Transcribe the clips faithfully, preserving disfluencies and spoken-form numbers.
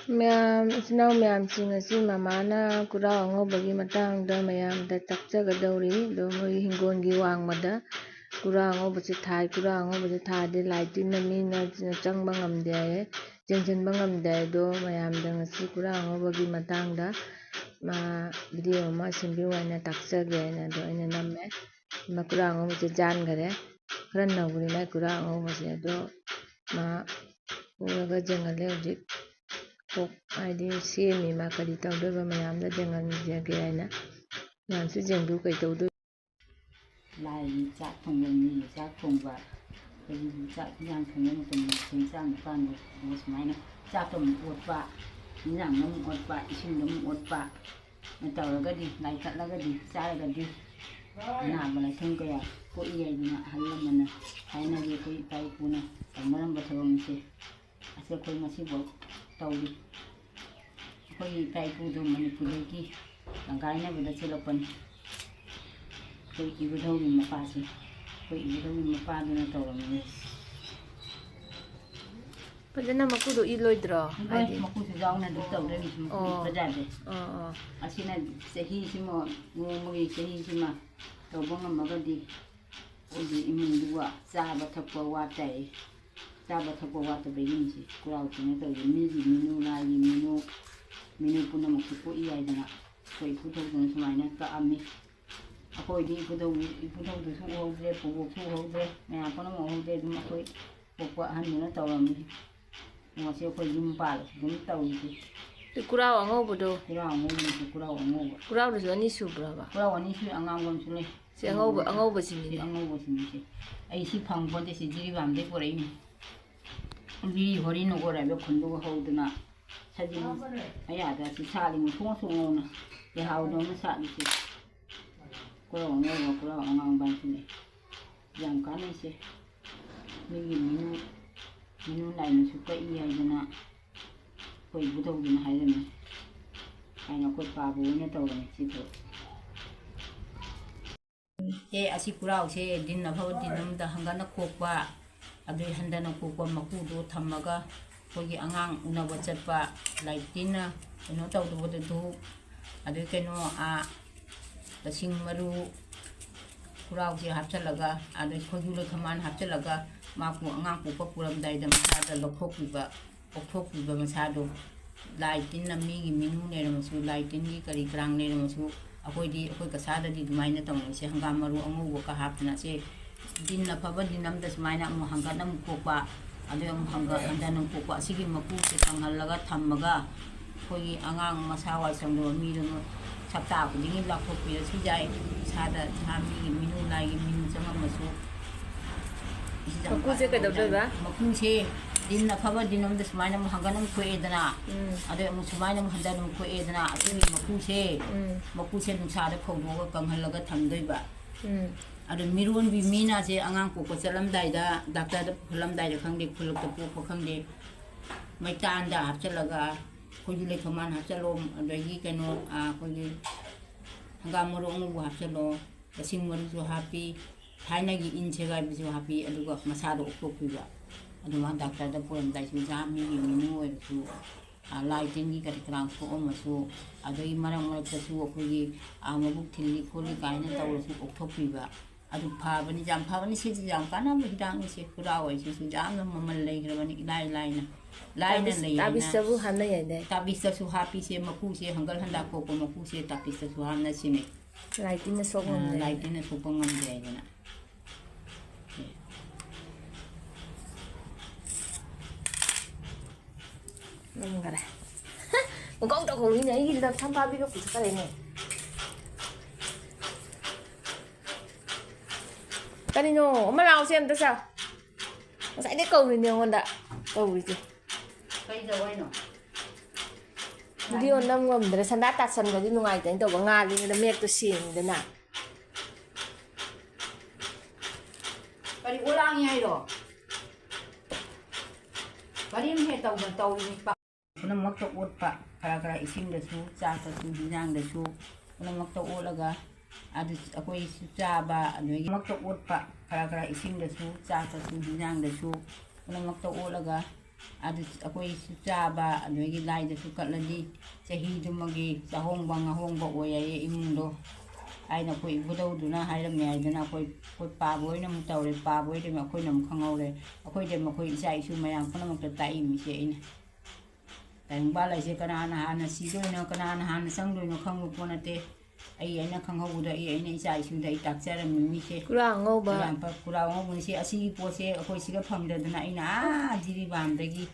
ꯃꯌꯥꯝ, ꯏꯆꯤꯟ ꯏꯅꯥꯎ ꯃꯌꯥꯝꯁꯤꯡ, ꯉꯁꯤ ꯃꯃꯥꯅ ꯀꯨꯔꯥꯎ ꯑꯉꯧꯕꯒꯤ ꯃꯇꯥꯡꯗ ꯃꯌꯥꯝꯗ ꯇꯥꯛꯆꯒꯗꯧꯔꯤ꯫ ꯑꯗꯣ ꯃꯣꯏ ꯍꯤꯡꯒꯣꯜꯒꯤ ꯋꯥꯡꯃꯗ ꯀꯨꯔꯥꯎ ꯑꯉꯧꯕꯁꯦ ꯊꯥꯏ꯫ ꯀꯨꯔꯥꯎ ꯑꯉꯧꯕꯁꯦ ꯊꯥꯗꯤ ꯂꯥꯏ ꯇꯤꯟꯅ ꯃꯤꯅ ꯆꯪꯕ ꯉꯝꯗꯦ ꯍꯥꯏꯌꯦ, ꯆꯦꯟꯁꯤꯟꯕ ꯉꯝꯗꯦ꯫ ꯑꯗꯣ ꯃꯌꯥꯝꯗ ꯉꯁꯤ ꯀꯨꯔꯥꯎ ꯑꯉꯧꯕꯒꯤ ꯃꯇꯥꯡꯗ ꯃꯥ video ꯑꯃ ꯁꯦꯝꯕꯤꯌꯨ ꯍꯥꯏꯅ ꯇꯥꯛꯆꯒꯦ ꯍꯥꯏꯅ ꯑꯗꯣ ꯑꯩꯅ ꯅꯝꯃꯦ꯫ ꯃꯥ ꯀꯨꯔꯥꯎ ꯑꯉꯧꯕꯁꯦ ꯌꯥꯟꯈꯔꯦ꯫ ꯈꯔ ꯅꯧꯔꯤ ꯃꯥꯏ ꯀꯨꯔꯥꯎ ꯑꯉꯧꯕꯁꯦ꯫ ꯑꯗꯣ ꯃꯥ ꯄꯨꯔꯒ ꯌꯦꯡꯍꯜꯂꯦ ꯍꯧꯖꯤꯛ꯫ ꯀꯣꯛ ꯍꯥꯏꯗꯤ ꯁꯦꯝꯃꯤ ꯃꯥ ꯀꯔꯤ ꯇꯧꯗꯣꯏꯕ ꯃꯌꯥꯝꯗ ꯌꯦꯡꯍꯟꯖꯒꯦ ꯍꯥꯏꯅ꯫ ꯃꯌꯥꯝꯁꯨ ꯌꯦꯡꯕꯤꯌꯨ ꯀꯩ ꯇꯧꯗꯣꯏ꯫ ꯂꯥꯏꯒꯤ ꯆꯥꯛ ꯊꯣꯡꯕ, ꯃꯤꯒꯤ ꯆꯥꯛ ꯊꯣꯡꯕ, ꯑꯩꯈꯣꯏꯒꯤ ꯆꯥꯛ ꯏꯟꯖꯥꯡ ꯊꯣꯡꯕ ꯃꯇꯝꯗ ꯆꯦꯡ ꯆꯥꯛ ꯃꯄꯥꯟꯗꯣ ꯑꯗꯨꯒ ꯁꯨꯃꯥꯏꯅ ꯆꯥꯛꯇ ꯑꯃꯨꯛ ꯑꯣꯠꯄ, ꯏꯟꯖꯥꯡꯗ ꯑꯃꯨꯛ ꯑꯣꯠꯄ, ꯏꯁꯤꯡꯗ ꯑꯃꯨꯛ ꯑꯣꯠꯄ ꯇꯧꯔꯒꯗꯤ, ꯂꯥꯏ ꯀꯠꯂꯒꯗꯤ, ꯆꯥꯔꯒꯗꯤ ꯑꯅꯥꯕ ꯂꯥꯏꯊꯨꯡ ꯀꯌꯥ ꯄꯣꯛꯏ ꯍꯥꯏꯗꯅ ꯑꯍꯜ ꯂꯃꯟꯅ ꯊꯥꯏꯅꯒꯤ ꯑꯩꯈꯣꯏ ꯏꯄꯥ ꯏꯄꯨꯅ ꯇꯧꯅꯔꯝꯕ ꯊꯕꯛꯅꯤꯁꯦ꯫ ꯑꯁꯤ ꯑꯩꯈꯣꯏ ꯉꯁꯤꯐꯥꯎ ꯇꯧꯔꯤ꯫ ꯑꯩꯈꯣꯏꯒꯤ ꯏꯄꯥ ꯏꯄꯨꯗꯣ ꯃꯅꯤꯄꯨꯔꯗꯒꯤ ꯂꯪꯒꯥꯏꯅꯕꯗ ꯆꯦꯜꯂꯛꯄꯅꯤ꯫ ꯑꯩꯈꯣꯏ ꯏꯕꯨꯙꯧꯒꯤ ꯃꯄꯥꯁꯦ, ꯑꯩꯈꯣꯏ ꯏꯕꯨꯙꯧꯒꯤ ꯃꯄꯥꯗꯨꯅ ꯇꯧꯔꯝꯃꯤꯅꯤ꯫ ꯐꯖꯅ ꯃꯀꯨꯗꯣ ꯏꯜꯂꯣꯏꯗ꯭ꯔꯣ? ꯂꯣꯏ, ꯍꯥꯏꯗꯤ ꯃꯀꯨꯁꯨ ꯌꯥꯎꯅ ꯑꯗꯨꯝ ꯇꯧꯗꯣꯏꯅꯤ, ꯃꯀꯨ ꯑꯣ꯫ ꯏꯠꯄ ꯌꯥꯗꯦ꯫ ꯑꯣ, ꯑꯣ꯫ ꯑꯁꯤꯅ ꯆꯍꯤꯁꯤꯃ ꯅꯣꯡꯃꯒꯤ ꯆꯍꯤꯁꯤꯃ ꯇꯧꯕ ꯉꯝꯃꯒꯗꯤ ꯑꯩꯈꯣꯏꯒꯤ ꯏꯃꯨꯡꯗꯨꯕꯨ ꯆꯥꯕ ꯊꯛꯄ ꯋꯥꯠꯇꯦ꯫ ꯆꯥꯕ ꯊꯛꯄ ꯋꯥꯠꯇꯕꯒꯤꯅꯤ ꯁꯤ ꯀꯨꯔꯥꯎ ꯀꯩꯅꯣ ꯇꯧꯔꯤꯁꯦ꯫ ꯃꯤꯒꯤ ꯃꯤꯅꯨ, ꯂꯥꯏꯒꯤ ꯃꯤꯅꯨ, ꯃꯤꯅꯨ ꯄꯨꯝꯅꯃꯛꯁꯨ ꯄꯣꯛꯏ ꯍꯥꯏꯗꯅ ꯑꯩꯈꯣꯏ ꯏꯄꯨꯊꯧꯗꯨꯅ ꯁꯨꯃꯥꯏꯅ ꯀꯛꯑꯝꯃꯤ꯫ ꯑꯩꯈꯣꯏꯗꯤ ꯏꯄꯨꯊꯧ-, ꯏꯄꯨꯊꯧꯗꯨꯁꯨ ꯎꯍꯧꯗ꯭ꯔꯦ, ꯄꯨꯕꯣꯛꯁꯨ ꯎꯍꯧꯗ꯭ꯔꯦ, ꯃꯌꯥꯝ ꯄꯨꯝꯅꯃꯛ ꯎꯍꯧꯗ꯭ꯔꯦ꯫ ꯑꯗꯨꯝ ꯑꯩꯈꯣꯏ ꯄꯣꯛꯄ ꯑꯍꯟꯗꯨꯅ ꯇꯧꯔꯝꯃꯤ꯫ ꯉꯁꯤ ꯑꯩꯈꯣꯏ ꯌꯨꯝ ꯄꯥꯜꯂꯁꯨ ꯑꯗꯨꯝ ꯇꯧꯔꯤꯁꯦ꯫ ꯁꯤ ꯀꯨꯔꯥꯎ ꯑꯉꯧꯕꯗꯣ? ꯀꯨꯔꯥꯎ ꯑꯉꯧꯕꯅꯤ, ꯀꯨꯔꯥꯎ ꯑꯉꯧꯕ꯫ ꯀꯨꯔꯥꯎꯗꯨꯁꯨ ꯑꯅꯤ ꯁꯨꯕ꯭ꯔꯕ? ꯀꯨꯔꯥꯎ ꯑꯅꯤ ꯁꯨꯏ, ꯑꯉꯥꯡꯕ ꯑꯃꯁꯨ ꯂꯩ꯫ ꯁꯤ ꯑꯉꯧꯕ, ꯁꯤ ꯑꯉꯧꯕꯁꯤꯅꯤꯅꯦ? ꯑꯉꯧꯕꯁꯤꯅꯤ ꯁꯤ꯫ ꯑꯩ ꯁꯤ ꯐꯪ ꯄꯣꯟꯇꯦ, ꯁꯤ ꯖꯤꯔꯤꯕꯥꯝꯗꯩ ꯄꯨꯔꯛꯏꯅꯤ꯫ ꯖꯤꯔꯤ ꯍꯣꯔꯤ ꯅꯣꯒꯣꯔ ꯍꯥꯏꯕ ꯈꯨꯟꯗꯨꯒ ꯍꯧꯗꯅ ꯁꯖꯤꯕꯨ ꯑꯌꯥꯗ ꯁꯤ ꯁꯥꯠꯂꯤ, ꯃꯨꯁꯨꯛ ꯃꯨꯁꯨꯛ ꯉꯧꯅ ꯂꯩꯍꯥꯎꯗꯧꯅ ꯁꯥꯠꯂꯤꯁꯦ꯫ ꯀꯨꯔꯥꯎ ꯑꯉꯧꯕ, ꯀꯨꯔꯥꯎ ꯑꯉꯥꯡꯕ ꯍꯥꯏꯁꯤꯅꯦ꯫ ꯌꯥꯝ ꯀꯥꯟꯅꯩꯁꯦ꯫ ꯃꯤꯒꯤ ꯃꯤꯅꯨ, ꯃꯤꯅꯨ ꯂꯥꯏꯅꯨꯁꯨ ꯀꯛꯏ ꯍꯥꯏꯗꯅ ꯑꯩꯈꯣꯏ ꯏꯕꯨꯙꯧꯗꯨꯅ ꯍꯥꯏꯔꯝꯃꯤ ꯍꯥꯏꯅ ꯑꯩꯈꯣꯏ ꯄꯥꯕ ꯑꯣꯏꯅ ꯇꯧꯔꯝꯃꯤ ꯁꯤꯕꯨ꯫ ꯑꯦ, ꯑꯁꯤ ꯀꯨꯔꯥꯎꯁꯦ ꯗꯤꯟ ꯑꯐꯕ ꯗꯤꯟ ꯑꯃꯗ ꯍꯪꯒꯠꯅ ꯈꯣꯛꯄ, ꯑꯗꯨ ꯍꯟꯗꯅ ꯈꯣꯛꯄ ꯃꯀꯨꯗꯣ ꯊꯝꯃꯒ ꯑꯩꯈꯣꯏꯒꯤ ꯑꯉꯥꯡ ꯎꯅꯕ ꯆꯠꯄ, ꯂꯥꯏ ꯇꯤꯟꯅ ꯀꯩꯅꯣ ꯇꯧꯗꯕꯗꯨ ꯙꯨꯞ, ꯑꯗꯩ ꯀꯩꯅꯣ, ꯑꯥ, ꯂꯁꯤꯡ ꯃꯔꯨ, ꯈꯨꯔꯥꯎꯁꯦ ꯍꯥꯞꯆꯤꯜꯂꯒ, ꯑꯗꯩ ꯈꯣꯏꯖꯨ ꯂꯩꯈꯃꯥꯟ ꯍꯥꯞꯆꯤꯜꯂꯒ, ꯃꯥ ꯄꯨ-, ꯑꯉꯥꯡ ꯄꯣꯛꯄ ꯄꯨꯔꯝꯗꯥꯏꯗ ꯃꯁꯥꯗ ꯂꯧꯊꯣꯛꯄꯤꯕ, ꯄꯣꯛꯊꯣꯛꯄꯤꯕ ꯃꯁꯥꯗꯣ꯫ ꯂꯥꯏ ꯇꯤꯟꯅ ꯃꯤꯒꯤ ꯃꯤꯅꯨ ꯂꯩꯔꯝꯃꯁꯨ, ꯂꯥꯏ ꯇꯤꯟꯒꯤ ꯀꯔꯤ ꯀꯔꯥꯡ ꯂꯩꯔꯝꯃꯁꯨ, ꯑꯩꯈꯣꯏꯗꯤ, ꯑꯩꯈꯣꯏ ꯀꯁꯥꯗꯗꯤ ꯑꯗꯨꯃꯥꯏꯅ ꯇꯧꯅꯩꯁꯦ, ꯍꯪꯒꯥꯝ ꯃꯔꯨ ꯑꯉꯧꯕꯒ ꯍꯥꯞꯇꯅ꯫ ꯁꯦ ꯗꯤꯟ ꯑꯐꯕ ꯗꯤꯟ ꯑꯃꯗ ꯁꯨꯃꯥꯏꯅ ꯑꯃꯨꯛ ꯍꯪꯒꯠ ꯑꯃꯨꯛ ꯈꯣꯛꯄ, ꯑꯗꯩ ꯑꯃꯨꯛ ꯍꯪꯒꯠ ꯍꯟꯗꯅ ꯑꯃꯨꯛ ꯈꯣꯛꯄ, ꯑꯁꯤꯒꯤ ꯃꯀꯨꯁꯦ ꯀꯪꯍꯜꯂꯒ ꯊꯝꯃꯒ, ꯑꯩꯈꯣꯏꯒꯤ ꯑꯉꯥꯡ ꯃꯁꯥ ꯋꯥꯏ ꯁꯪꯗꯕ ꯃꯤꯗꯨꯅ ꯁꯞꯇꯥ ꯈꯨꯗꯤꯡꯒꯤ ꯂꯥꯛꯊꯣꯛꯄꯤꯔꯁꯨ ꯌꯥꯏ꯫ ꯏꯁꯥꯗ ꯁꯥ ꯃꯤꯒꯤ ꯃꯤꯅꯨ ꯂꯥꯏꯒꯤ ꯃꯤꯅꯨ ꯆꯪꯉꯝꯃꯁꯨ, ꯏꯁꯤꯡ ꯌꯥꯝ ꯃꯀꯨꯁꯦ ꯀꯥꯏꯅ ꯀꯩꯗꯧꯗꯣꯏꯕ? ꯃꯀꯨꯁꯦ ꯗꯤꯟ ꯑꯐꯕ ꯗꯤꯟ ꯑꯃꯗ ꯁꯨꯃꯥꯏꯅ ꯑꯃꯨꯛ ꯍꯪꯒꯠ ꯑꯃꯨꯛ ꯈꯣꯛꯑꯦꯗꯅ, ꯎꯝ꯫ ꯑꯗꯩ ꯑꯃꯨꯛ ꯁꯨꯃꯥꯏꯅ ꯑꯃꯨꯛ ꯍꯟꯗꯅ ꯑꯃꯨꯛ ꯈꯣꯛꯑꯦꯗꯅ, ꯑꯁꯤꯒꯤ ꯃꯀꯨꯁꯦ, ꯎꯝ꯫ ꯃꯀꯨꯁꯦ ꯅꯨꯡꯁꯥꯗ ꯐꯧꯗꯣꯛꯑꯒ ꯀꯪꯍꯜꯂꯒ ꯊꯝꯗꯣꯏꯕ꯫ ꯎꯝ꯫ ꯑꯗꯣ ꯃꯤꯔꯣꯟꯕꯤ ꯃꯤꯅꯁꯦ ꯑꯉꯥꯡ ꯄꯣꯛꯄ ꯆꯠꯂꯝꯗꯥꯏꯗ, ꯗꯥꯛꯇꯔꯗ ꯄꯨꯈꯠꯂꯝꯗꯥꯏꯗ ꯈꯪꯗꯦ, ꯈꯨꯜꯂꯛꯇ ꯄꯣꯛꯄ ꯈꯪꯗꯦ, ꯃꯩꯇꯥꯟꯗ ꯍꯥꯞꯆꯤꯜꯂꯒ, ꯑꯩꯈꯣꯏꯒꯤ ꯂꯩꯈꯣꯝ ꯃꯥꯟ ꯍꯥꯞꯆꯤꯜꯂꯣ, ꯑꯗꯒꯤ ꯀꯩꯅꯣ, ꯑꯥ, ꯑꯩꯈꯣꯏꯒꯤ ꯍꯪꯒꯥꯝ ꯃꯔꯨ ꯑꯉꯧꯕ ꯍꯥꯞꯆꯤꯜꯂꯣ, ꯂꯁꯤꯡ ꯃꯔꯨꯁꯨ ꯍꯥꯞꯄꯤ, ꯊꯥꯏꯅꯒꯤ ꯏꯟ ꯁꯦꯒꯥꯏꯕꯁꯨ ꯍꯥꯞꯄꯤ, ꯑꯗꯨꯒ ꯃꯁꯥꯗꯣ ꯑꯣꯛꯊꯣꯛꯄꯤꯕ꯫ ꯑꯗꯨꯃꯥꯏꯅ ꯗꯥꯛꯇꯔꯗ ꯄꯨꯔꯝꯗꯥꯏꯁꯨ ꯖꯥꯝ ꯃꯤꯒꯤ ꯃꯤꯅꯨ ꯑꯣꯏꯔꯁꯨ, ꯑꯥ, ꯂꯥꯏ ꯇꯤꯟꯒꯤ ꯀꯔꯤ ꯀꯔꯥꯡ ꯁꯣꯛꯑꯝꯃꯁꯨ, ꯑꯗꯒꯤ ꯃꯔꯛ ꯃꯔꯛꯇꯁꯨ ꯑꯩꯈꯣꯏꯒꯤ, ꯑꯥ, ꯃꯕꯨꯛ ꯊꯤꯜꯂꯤ ꯈꯣꯠꯂꯤ ꯀꯥꯏꯅ ꯇꯧꯔꯁꯨ ꯑꯣꯛꯊꯣꯛꯄꯤꯕ꯫ ꯑꯗꯨ ꯐꯕꯅꯤ, ꯌꯥꯝ ꯐꯕꯅꯤ, ꯁꯤꯁꯨ ꯌꯥꯝ ꯀꯥꯟꯅꯕ ꯍꯤꯗꯥꯛꯅꯤ꯫ ꯁꯦ ꯈꯨꯔꯥꯎ ꯍꯥꯏꯁꯤꯁꯨ ꯌꯥꯝꯅ ꯃꯃꯜ ꯂꯩꯈ꯭ꯔꯕꯅꯤ, ꯏꯂꯥꯏ ꯂꯥꯏꯅ, ꯂꯥꯏꯅ ꯇꯥꯕꯤꯁ-, ꯂꯩ ꯍꯥꯏꯅ꯫ ꯇꯥꯕꯤꯁꯇꯕꯨ ꯍꯥꯞꯅꯩ ꯍꯥꯏꯗꯥꯏ? ꯇꯥꯕꯤꯁꯇꯁꯨ ꯍꯥꯞꯄꯤꯁꯦ, ꯃꯀꯨꯁꯦ ꯍꯪꯒꯜ ꯍꯟꯗꯥ ꯀꯣꯛꯄ ꯃꯀꯨꯁꯦ ꯇꯥꯕꯤꯁꯇꯁꯨ ꯍꯥꯞꯅ ꯁꯤꯅꯦ꯫ ꯂꯥꯏ ꯇꯤꯟꯅ ꯁꯣꯛ ꯑꯥ, ꯉꯝꯗꯦ꯫ ꯂꯥꯏ ꯇꯤꯟꯅ ꯁꯣꯛꯄ ꯉꯝꯗꯦ ꯍꯥꯏꯗꯅ꯫ ꯉꯝꯈꯔꯦ꯫ ꯄꯨꯡꯀꯧ ꯇꯧꯍꯧꯔꯤꯅꯦ, ꯑꯩꯒꯤ ꯂꯞꯁꯝ ꯐꯥꯕꯤꯒ ꯄꯨꯊꯣꯛꯈ꯭ꯔꯦꯅꯦ꯫ ꯀꯔꯤꯅꯣ? ꯑꯃ ꯂꯥꯛꯑꯣꯁꯦ, ꯑꯝꯇ ꯆꯥꯎ꯫ ꯉꯁꯥꯏꯗꯩ ꯀꯧꯔꯤꯅꯦ ꯑꯩꯉꯣꯟꯗ꯫ ꯇꯧꯔꯤꯁꯦ꯫ ꯀꯩ ꯇꯧ ꯍꯥꯏꯅꯣ? ꯚꯤꯗꯤꯑꯣ ꯅꯝ ꯉꯝꯗ꯭ꯔꯦ, ꯁꯟꯗꯥ ꯇꯥꯁꯟꯕꯗꯤ ꯅꯨꯡꯉꯥꯏꯇꯦꯅ ꯇꯧꯕ, ꯉꯥꯜꯂꯤꯉꯩꯗ ꯃꯌꯦꯛꯇꯣ ꯁꯦꯡꯉꯤꯗꯅ꯫ ꯀꯔꯤ ꯑꯣꯂꯥꯡꯉꯤ ꯍꯥꯏꯔꯣ? ꯀꯔꯤꯝ ꯍꯦꯛ ꯇꯧꯗ ꯇꯧꯔꯤꯅꯤ꯫ ꯄꯨꯝꯅꯃꯛꯇ ꯑꯣꯠꯄ, ꯈꯔ ꯈꯔ ꯏꯁꯤꯡꯗꯁꯨ, ꯆꯥꯛꯇꯁꯨ, ꯍꯤꯟꯖꯥꯡꯗꯁꯨ, ꯄꯨꯝꯅꯃꯛꯇ ꯑꯣꯠꯂꯒ ꯑꯗꯨ ꯑꯩꯈꯣꯏꯁꯨ ꯆꯥꯕ, ꯑꯗꯨꯗꯒꯤ ꯄꯨꯝꯅꯃꯛꯇ ꯑꯣꯠꯄ, ꯈꯔ ꯈꯔ ꯏꯁꯤꯡꯗꯁꯨ, ꯆꯥꯛꯇꯁꯨ, ꯍꯤꯟꯖꯥꯡꯗꯁꯨ, ꯄꯨꯝꯅꯃꯛꯇ ꯑꯣꯠꯂꯒ ꯑꯗꯨ ꯑꯩꯈꯣꯏꯁꯨ ꯆꯥꯕ, ꯑꯗꯒꯤ ꯂꯥꯏꯗꯁꯨ ꯀꯠꯂꯗꯤ ꯆꯍꯤꯗꯨꯃꯒꯤ ꯆꯥꯍꯣꯡꯕ ꯉꯥꯍꯣꯡꯕ ꯑꯣꯏ ꯍꯥꯏꯌꯦ ꯏꯃꯨꯡꯗꯣ꯫ ꯍꯥꯏꯅ ꯑꯩꯈꯣꯏ ꯏꯕꯨꯙꯧꯗꯨꯅ ꯍꯥꯏꯔꯝꯃꯦ ꯍꯥꯏꯗꯅ ꯑꯩꯈꯣꯏ, ꯑꯩꯈꯣꯏ ꯄꯥꯕ ꯑꯣꯏꯅ ꯑꯃꯨꯛ ꯇꯧꯔꯦ꯫ ꯄꯥꯕ ꯑꯣꯏꯗꯤ ꯑꯩꯈꯣꯏꯅ ꯑꯃꯨꯛ ꯈꯪꯍꯧꯔꯦ꯫ ꯑꯩꯈꯣꯏꯗꯤ ꯑꯩꯈꯣꯏ ꯏꯆꯥ ꯏꯁꯨ ꯃꯌꯥꯝ ꯄꯨꯝꯅꯃꯛꯇ ꯇꯥꯛꯏꯃꯤꯁꯦ ꯑꯩꯅ꯫ ꯇꯥꯏꯕꯪꯄꯥꯟ ꯍꯥꯏꯁꯦ ꯀꯅꯥꯅ ꯍꯥꯟꯅ ꯁꯤꯗꯣꯏꯅꯣ, ꯀꯅꯥꯅ ꯍꯥꯟꯅ ꯆꯪꯗꯣꯏꯅꯣ ꯈꯪꯕ ꯄꯣꯠ ꯅꯠꯇꯦ꯫ ꯑꯩ, ꯑꯩꯅ ꯈꯪꯍꯧꯕꯗ ꯑꯩ, ꯑꯩꯅ ꯏꯆꯥ ꯏꯁꯨꯗ ꯑꯩ ꯇꯥꯛꯆꯔꯝꯃꯤ ꯃꯤꯁꯦ꯫ ꯀꯨꯔꯥ ꯑꯉꯧꯕ꯫ ꯌꯥꯝ ꯐ-, ꯀꯨꯔꯥ ꯑꯉꯧꯕꯅꯤꯁꯦ꯫ ꯑꯁꯤꯒꯤ ꯄꯣꯠꯁꯦ ꯑꯩꯈꯣꯏ ꯁꯤꯒ ꯐꯪꯗꯗꯅ ꯑꯩꯅ ꯑꯥ ꯖꯤꯔꯤꯕꯥꯝꯗꯒꯤ,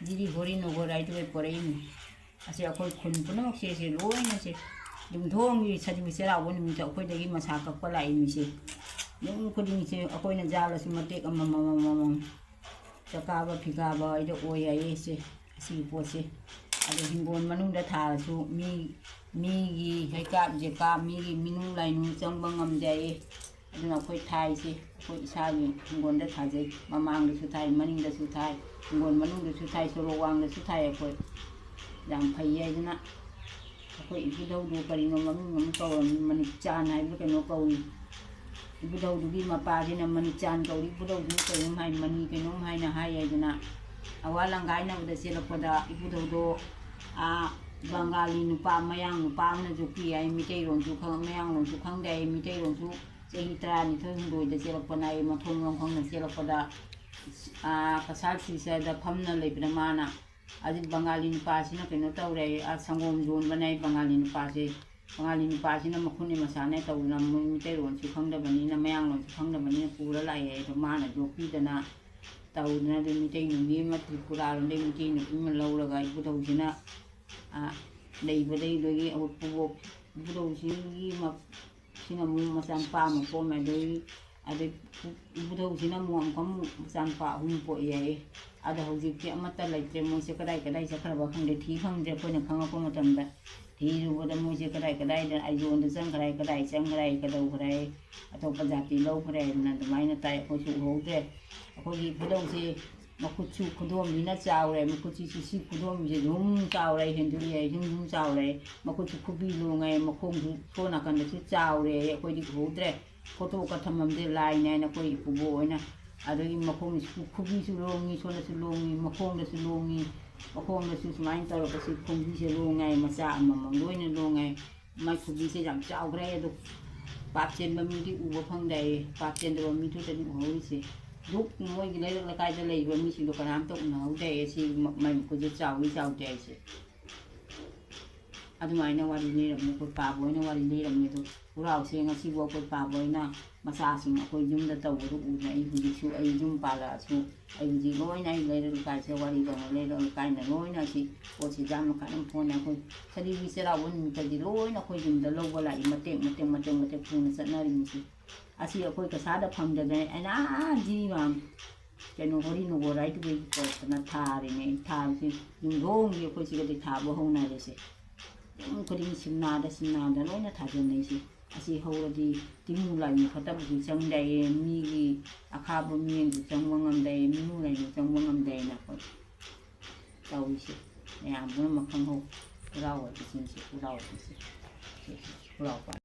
ꯖꯤꯔꯤ ꯍꯣꯔꯤ ꯅꯣꯒꯣꯔ ꯍꯥꯏꯗꯨꯒ ꯄꯣꯔꯛꯏꯅꯤ꯫ ꯑꯁꯤ ꯑꯩꯈꯣꯏ ꯈꯨꯟ ꯄꯨꯝꯅꯃꯛꯁꯦ, ꯁꯤ ꯂꯣꯏꯅꯁꯦ, ꯌꯨꯝꯊꯣꯡꯒꯤ ꯁꯖꯤꯕꯨ ꯆꯩꯔꯥꯎꯕ ꯅꯨꯃꯤꯠꯇ ꯑꯩꯈꯣꯏꯗꯒꯤ ꯃꯁꯥ ꯀꯛꯄ ꯂꯥꯛꯏ ꯃꯤꯁꯦ꯫ ꯌꯨꯝ ꯈꯨꯗꯤꯡꯁꯦ ꯑꯩꯈꯣꯏꯅ ꯌꯥꯜꯂꯁꯨ ꯃꯇꯦꯛ ꯑꯃꯃꯝ, ꯑꯃꯃꯝ ꯆꯀꯥꯕ ꯐꯤꯒꯥꯕ ꯍꯥꯏꯗꯣ ꯑꯣꯏ ꯍꯥꯏꯌꯦ ꯁꯦ, ꯑꯁꯤꯒꯤ ꯄꯣꯠꯁꯦ꯫ ꯑꯗꯣ ꯍꯤꯡꯒꯣꯜ ꯃꯅꯨꯡꯗ ꯊꯥꯔꯁꯨ ꯃꯤ, ꯃꯤꯒꯤ ꯍꯩꯀꯥꯞ ꯖꯦꯀꯥꯞ, ꯃꯤꯒꯤ ꯃꯤꯅꯨꯡ ꯂꯥꯏꯅꯨꯡ ꯆꯪꯕ ꯉꯝꯗꯦ ꯍꯥꯏꯌꯦ꯫ ꯑꯗꯨꯅ ꯑꯩꯈꯣꯏ ꯊꯥꯏꯁꯦ ꯑꯩꯈꯣꯏ ꯏꯁꯥꯒꯤ ꯍꯤꯡꯒꯣꯜꯗ ꯊꯥꯖꯩ꯫ ꯃꯃꯥꯡꯗꯁꯨ ꯊꯥꯏ, ꯃꯅꯤꯡꯗꯁꯨ ꯊꯥꯏ, ꯍꯤꯡꯒꯣꯜ ꯃꯅꯨꯡꯗꯁꯨ ꯊꯥꯏ, ꯁꯣꯔꯣꯛ ꯋꯥꯡꯗꯁꯨ ꯊꯥꯏ꯫ ꯑꯩꯈꯣꯏ ꯌꯥꯝ ꯐꯩ ꯍꯥꯏꯗꯅ ꯑꯩꯈꯣꯏ ꯏꯕꯨꯙꯧꯗꯨ ꯀꯔꯤꯅꯣ ꯃꯃꯤꯡ ꯑꯃ ꯀꯧꯔꯝꯃꯤ, ꯃꯅꯤꯛꯆꯥꯟ ꯍꯥꯏꯕ꯭ꯔꯥ ꯀꯩꯅꯣ ꯀꯧꯏ꯫ ꯏꯕꯨꯙꯧꯗꯨꯒꯤ ꯃꯄꯥꯁꯤꯅ ꯃꯅꯤꯛꯆꯥꯟ ꯀꯧꯏ, ꯏꯕꯨꯙꯧꯗꯨꯅ ꯀꯩꯅꯣꯝ ꯍꯥꯏ, ꯃꯅꯤ ꯀꯩꯅꯣꯝ ꯍꯥꯏꯅ ꯍꯥꯏ ꯍꯥꯏꯗꯅ ꯑꯋꯥ ꯂꯪꯒꯥꯏꯅꯕꯗ ꯆꯦꯜꯂꯛꯄꯗ ꯏꯕꯨꯙꯧꯗꯣ, ꯑꯥ, ꯕꯪꯒꯥꯂꯤ ꯅꯨꯄꯥ, ꯃꯌꯥꯡ ꯅꯨꯄꯥ ꯑꯃꯅ ꯌꯣꯛꯄꯤ ꯍꯥꯏ꯫ ꯃꯤꯇꯩꯔꯣꯟꯁꯨ ꯈꯪ-, ꯃꯌꯥꯡꯂꯣꯟꯁꯨ ꯈꯪꯗꯦ ꯍꯥꯏ꯫ ꯃꯤꯇꯩꯔꯣꯟꯁꯨ ꯆꯍꯤ ꯇꯔꯥꯅꯤꯊꯣꯏ ꯍꯨꯝꯗꯣꯏꯗ ꯆꯦꯜꯂꯛꯄꯅ ꯍꯥꯏ꯫ ꯃꯊꯣꯡ ꯃꯔꯝ ꯈꯪꯅ ꯆꯦꯜꯂꯛꯄꯗ, ꯑꯥ, ꯀꯁꯥꯔ ꯁꯤꯁꯥꯗ ꯐꯝꯅ ꯂꯩꯕꯗ ꯃꯥꯅ ꯑꯗꯨ ꯕꯪꯒꯥꯂꯤ ꯅꯨꯄꯥꯁꯤꯅ ꯀꯩꯅꯣ ꯇꯧꯔꯦ, ꯑ, ꯁꯪꯒꯣꯝ ꯌꯣꯟꯕꯅꯦ ꯕꯪꯒꯥꯂꯤ ꯅꯨꯄꯥꯁꯦ꯫ ꯕꯪꯒꯥꯂꯤ ꯅꯨꯄꯥꯁꯤꯅ ꯃꯈꯨꯠꯅꯦ ꯃꯁꯥꯅꯦ ꯇꯧꯗꯅ ꯃꯣꯏ ꯃꯤꯇꯩꯔꯣꯟꯁꯨ ꯈꯪꯗꯕꯅꯤꯅ, ꯃꯌꯥꯡꯂꯣꯟꯁꯨ ꯈꯪꯗꯕꯅꯤꯅ ꯄꯨꯔ ꯂꯥꯛꯑꯦ꯫ ꯑꯗꯣ ꯃꯥꯅ ꯌꯣꯛꯄꯤꯗꯅ ꯇꯧꯗꯅ ꯑꯗꯨ ꯃꯤꯇꯩ ꯅꯨꯄꯤ ꯑꯃ, ꯇ꯭ꯔꯤꯄꯨꯔꯥꯔꯣꯝꯗꯒꯤ ꯃꯤꯇꯩ ꯅꯨꯄꯤ ꯑꯃ ꯂꯧꯔꯒ ꯏꯕꯨꯙꯧꯁꯤꯅ, ꯑ, ꯂꯩꯕꯗꯩ ꯑꯗꯒꯤ ꯑꯩꯈꯣꯏ ꯄꯨꯕꯣꯛ ꯏꯕꯨꯙꯧꯁꯤꯒꯤ ꯃ-, ꯁꯤꯅ ꯑꯃꯨꯛ ꯃꯆꯥꯅꯨꯄꯥ ꯑꯃ ꯄꯣꯛꯑꯝꯃꯦ꯫ ꯑꯗꯩ, ꯑꯗꯩ ꯏꯕꯨꯙꯧꯁꯤꯅ ꯑꯃꯨꯛ ꯑꯃꯨꯛꯀ ꯑꯃꯨꯛ ꯃꯆꯥꯅꯨꯄꯥ ꯑꯍꯨꯝ ꯄꯣꯛꯑꯦ ꯍꯥꯏꯌꯦ꯫ ꯑꯗꯣ ꯍꯧꯖꯤꯛꯇꯤ ꯑꯃꯠꯇ ꯂꯩꯇ꯭ꯔꯦ꯫ ꯃꯣꯏꯁꯦ ꯀꯗꯥꯏ ꯀꯗꯥꯏ ꯆꯠꯈ꯭ꯔꯕ ꯈꯪꯗꯦ, ꯊꯤ ꯐꯪꯗ꯭ꯔꯦ꯫ ꯑꯩꯈꯣꯏꯅ ꯈꯪꯉꯛꯄ ꯃꯇꯝꯗ ꯊꯤꯔꯨꯕꯗ ꯃꯣꯏꯁꯦ ꯀꯗꯥꯏ ꯀꯗꯥꯏꯗ, ꯑꯥꯏꯖꯣꯟꯗ ꯆꯪꯈ꯭ꯔꯦ, ꯀꯗꯥꯏ ꯆꯪꯈ꯭ꯔꯦ, ꯀꯩꯗꯧꯈ꯭ꯔꯦ, ꯑꯇꯣꯞꯄ ꯖꯥꯇꯤ ꯂꯧꯈ꯭ꯔꯦ ꯍꯥꯏꯗꯅ ꯑꯗꯨꯃꯥꯏꯅ ꯇꯥꯏ꯫ ꯑꯩꯈꯣꯏꯁꯨ ꯎꯍꯧꯗ꯭ꯔꯦ꯫ ꯑꯩꯈꯣꯏꯒꯤ ꯏꯕꯨꯙꯧꯁꯦ ꯃꯈꯨꯠꯁꯨ ꯈꯨꯗꯣꯝꯕꯤꯅ ꯆꯥꯎꯔꯦ, ꯃꯈꯨꯠꯁꯤꯁꯨ ꯁꯤ ꯈꯨꯗꯣꯝꯕꯤꯁꯦ ꯁꯨꯝ ꯆꯥꯎꯔꯦ, ꯍꯦꯟꯗꯣꯛꯑꯦ, ꯁꯨꯝ ꯁꯨꯝ ꯆꯥꯎꯔꯦ꯫ ꯃꯈꯨꯠꯁꯨ ꯈꯨꯕꯤ ꯂꯣꯡꯉꯦ, ꯃꯈꯣꯡꯁꯨ ꯁꯣꯝ ꯅꯥꯀꯟꯗꯁꯨ ꯆꯥꯎꯔꯦ꯫ ꯑꯩꯈꯣꯏꯗꯤ ꯎꯍꯧꯗ꯭ꯔꯦ꯫ ꯐꯣꯇꯣꯒ ꯊꯝꯐꯝꯁꯦ ꯂꯥꯏꯅꯦ ꯍꯥꯏꯅ ꯑꯩꯈꯣꯏ ꯏꯄꯨꯕꯣꯛ ꯍꯣꯏꯅ ꯑꯗꯒꯤ ꯃꯈꯣꯡꯁꯤ ꯈꯨꯕꯤꯁꯨ ꯂꯣꯡꯉꯤ, ꯁꯣꯝꯗꯁꯨ ꯂꯣꯡꯉꯤ, ꯃꯈꯣꯡꯗꯁꯨ ꯂꯣꯡꯉꯤ, ꯃꯈꯣꯡꯗꯁꯨ ꯁꯨꯃꯥꯏꯅ ꯇꯧꯔꯒ ꯁꯤ ꯈꯣꯡꯕꯤꯁꯦ ꯂꯣꯡꯉꯦ ꯍꯥꯏ, ꯃꯆꯥ ꯑꯃꯃꯝ ꯂꯣꯏꯅ ꯂꯣꯡꯉꯦ ꯍꯥꯏ꯫ ꯃꯥꯏ ꯈꯨꯕꯤꯁꯦ ꯌꯥꯝ ꯆꯥꯎꯈ꯭ꯔꯦ, ꯑꯗꯣ ꯄꯥꯞ ꯆꯦꯟꯕ ꯃꯤꯗꯤ ꯎꯕ ꯐꯪꯗꯦ ꯍꯥꯏꯌꯦ, ꯄꯥꯞ ꯆꯦꯟꯗꯕ ꯃꯤꯗꯨꯗꯅꯤ ꯎꯍꯧꯔꯤꯁꯦ꯫ ꯗꯨꯛ ꯃꯣꯏꯒꯤ ꯂꯩꯔꯛ ꯂꯩꯀꯥꯏꯗ ꯂꯩꯕ ꯃꯤꯁꯤꯡꯗꯣ ꯀꯅꯥꯝꯇ ꯎꯅꯍꯧꯗꯦ ꯍꯥꯏꯌꯦ, ꯁꯤ ꯃ-, ꯃꯥꯏ ꯃꯈꯨꯠꯁꯦ ꯆꯥꯎꯏ ꯆꯥꯎꯗꯦ ꯍꯥꯏꯁꯦ꯫ ꯑꯗꯨꯃꯥꯏꯅ ꯋꯥꯔꯤ ꯂꯤꯔꯝꯃꯤ, ꯑꯩꯈꯣꯏ ꯄꯥꯕ ꯍꯣꯏꯅ ꯋꯥꯔꯤ ꯂꯤꯔꯝꯃꯤ꯫ ꯑꯗꯣ ꯈꯨꯔꯥꯎꯁꯦ ꯉꯁꯤꯕꯨ ꯑꯩꯈꯣꯏ ꯄꯥꯕ ꯍꯣꯏꯅ ꯃꯆꯥꯁꯤꯡ ꯑꯩꯈꯣꯏ ꯌꯨꯝꯗ ꯇꯧꯕꯗꯣ ꯎꯗꯅ ꯑꯩ ꯍꯧꯖꯤꯛꯁꯨ ꯑꯩ ꯌꯨꯝ ꯄꯥꯜꯂꯛꯑꯁꯨ ꯑꯩ ꯍꯧꯖꯤꯛ ꯂꯣꯏꯅ ꯑꯩ ꯂꯩꯔꯛ ꯂꯩꯀꯥꯏꯁꯦ ꯋꯥꯔꯤꯗꯧꯅ ꯂꯩꯔꯛ ꯂꯩꯀꯥꯏꯅ ꯂꯣꯏꯅ ꯑꯁꯤ ꯄꯣꯠꯁꯤ ꯌꯥꯝꯅ ꯀꯥꯟꯅ ꯐꯣꯟꯅ ꯑꯩꯈꯣꯏ ꯁꯖꯤꯕꯨꯒꯤ ꯆꯩꯔꯥꯎꯕ ꯅꯨꯃꯤꯠꯇꯗꯤ ꯂꯣꯏꯅ ꯑꯩꯈꯣꯏ ꯌꯨꯝꯗ ꯂꯧꯕ ꯂꯥꯛꯏ, ꯃꯇꯦꯛ ꯃꯇꯦꯛ ꯃꯇꯦꯛ ꯃꯇꯦꯛ ꯄꯨꯅ ꯆꯠꯅꯔꯤꯃꯤꯁꯤ꯫ ꯑꯁꯤ ꯑꯩꯈꯣꯏ ꯀꯁꯥꯗ ꯐꯪꯗꯗꯅ ꯑꯩꯅ ꯑꯥ ꯖꯤꯔꯤꯕꯥꯝ ꯀꯩꯅꯣ ꯍꯣꯔꯤ ꯅꯨꯡꯒꯣꯔꯥꯏꯗꯨꯒꯤ ꯄꯣꯠꯇꯅ ꯊꯥꯔꯤꯅꯦ꯫ ꯑꯩ ꯊꯥꯕꯁꯤ ꯌꯨꯝꯊꯣꯡꯒꯤ ꯑꯩꯈꯣꯏ ꯁꯤꯒꯗꯤ ꯊꯥꯕ ꯍꯧꯅꯔꯦꯁꯦ꯫ ꯌꯨꯝ ꯈꯨꯗꯤꯡ ꯁꯤꯝꯅꯥꯗ ꯁꯤꯝꯅꯥꯗ ꯂꯣꯏꯅ ꯊꯥꯖꯟꯅꯩꯁꯦ꯫ ꯑꯁꯤ ꯍꯧꯔꯗꯤ ꯇꯤꯡꯃꯨ ꯂꯥꯏꯃꯨ ꯐꯠꯇꯕꯁꯨ ꯆꯪꯗꯥꯏꯌꯦ, ꯃꯤꯒꯤ ꯑꯈꯥꯕ ꯃꯤꯠꯌꯦꯡꯁꯨ ꯆꯪꯕ ꯉꯝꯗꯥꯏꯌꯦ, ꯃꯤꯅꯨ ꯂꯥꯏꯃꯨ ꯆꯪꯕ ꯉꯝꯗꯥꯏꯌꯦꯅ ꯑꯩꯈꯣꯏ ꯇꯧꯔꯤꯁꯦ꯫ ꯃꯌꯥꯝ ꯄꯨꯝꯅꯃꯛ ꯈꯪꯍꯧ꯫ ꯈꯨꯔꯥꯎ ꯑꯣꯏꯕꯁꯤꯡꯁꯦ ꯈꯨꯔꯥꯎ ꯑꯣꯏꯕꯁꯦ꯫ ꯁꯤ ꯈꯨꯔꯥꯎ ꯄꯥꯟ